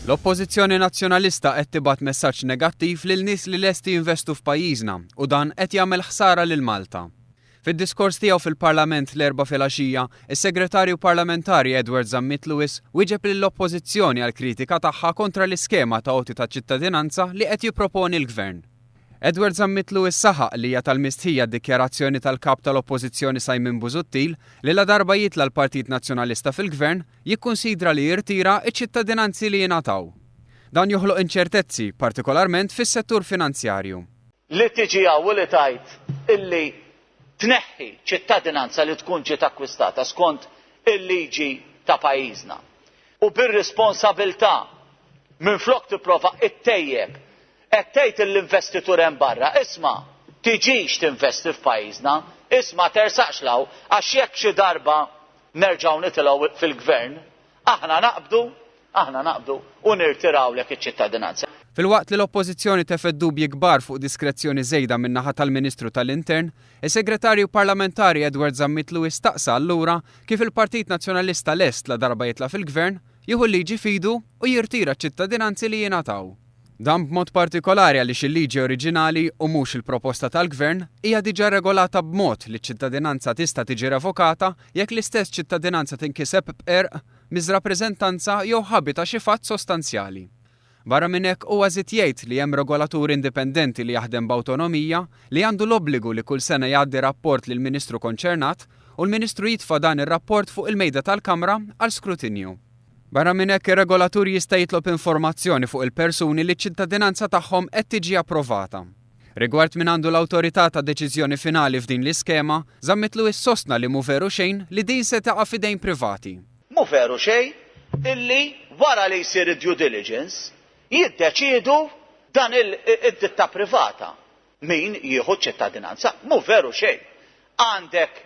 L-Oppożizzjoni Nazzjonalista qed tibgħat messaġġ negattiv lil nies li lesti jinvestu f'pajjiżna u dan qed jagħmel ħsara lil Malta. Fid-diskors tiegħu fil-Parlament l-Erbgħa filgħaxija, is-Segretarju Parlamentari Edward Zammit Lewis wieġeb lill-Oppożizzjoni għall-kritika tagħha kontra l-iskema ta' għoti ta' ċittadinanza li qed jipproponi l-Gvern. Edward Zammit Lewis saħaq li hija tal-mistħija d-dikjarazzjoni tal-Kap tal-Oppożizzjoni Simon Busuttil li ladarba jitla' l-Partit Nazzjonalista fil-Gvern, jikkunsidra li jirtira ċ-ċittadinanzi li jingħataw. Dan joħloq inċertezzi, partikolarment fis-settur finanzjarju. Li tiġi hawn u li tgħid illi tneħħi ċittadinanza li tkun ġiet akkwistata skont il-liġi ta' pajjiżna u bir-responsabilità minflok tipprova ttejjeb qed tgħid lill-investitur hemm barra, isma' tiġix tinvesti f'pajjiżna, isma' tersaqx 'l hawn għax jekk xi darba nerġgħu nitilgħu fil-gvern, aħna naqbdu, aħna naqbdu u nirtirawlek iċ-ċittadinanza. Filwaqt li l-Oppożizzjoni tefgħet dubji kbar fuq diskrezzjoni żejda min-naħa tal-Ministru tal-Intern, is-Segretarju Parlamentari Edward Zammit Lewis staqsa allura kif il-Partit Nazzjonalista lest ladarba jitla' fil-Gvern, jieħu l-liġi f'idu u jirtira ċ-ċittadinanzi li jingħataw. Dan b'mod partikolari għaliex il-liġi oriġinali, u mhux il-proposta tal-Gvern, hija diġà regolata b'mod li ċ-ċittadinanza tista' tiġi revokata jekk l-istess ċittadinanza tinkiseb b'qerq, miżrappreżentanza jew ħabi ta' xi fatt sostanzjali. Barra minn hekk huwa żied jgħid li hemm regolatur indipendenti li jaħdem b'awtonomija li għandu l-obbligu li kull sena jgħaddi rapport lill-Ministru konċernat u l-Ministru jitfa' dan ir-rapport fuq il-Mejda tal-Kamra għal skrutinju. Barra minn hekk, ir-regolatur jista' jitlob informazzjoni fuq il-persuni li ċ-ċittadinanza tagħhom qed tiġi approvata. Rigward min għandu l-awtorità ta' deċiżjoni finali f'din l-iskema, Zammit Lewis sostna li mhu veru xejn li din se taqa' f'idejn privati. Mhu veru xejn illi wara li jsir id-due diligence jiddeċiedu dan id-ditta privata min jieħu ċ-ċittadinanza. Mhu veru xejn. Għandek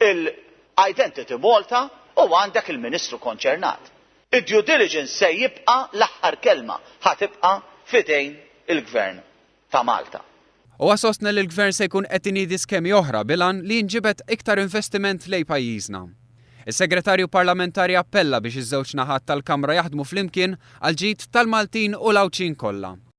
il-Identity Malta u għandek il-Ministru konċernat. Id-due diligence se jibqa' l-aħħar kelma ħa tibqa' f'idejn il-Gvern ta' Malta. Huwa sostna li l-Gvern se jkun qed iniedi skemi oħra bil-għan li jinġibed iktar investiment lejn pajjiżna. Is-Segretarju Parlamentari appella biex iż-żewġ naħat tal-Kamra jaħdmu flimkien għall-ġid tal-Maltin u l-Għawdxin kollha.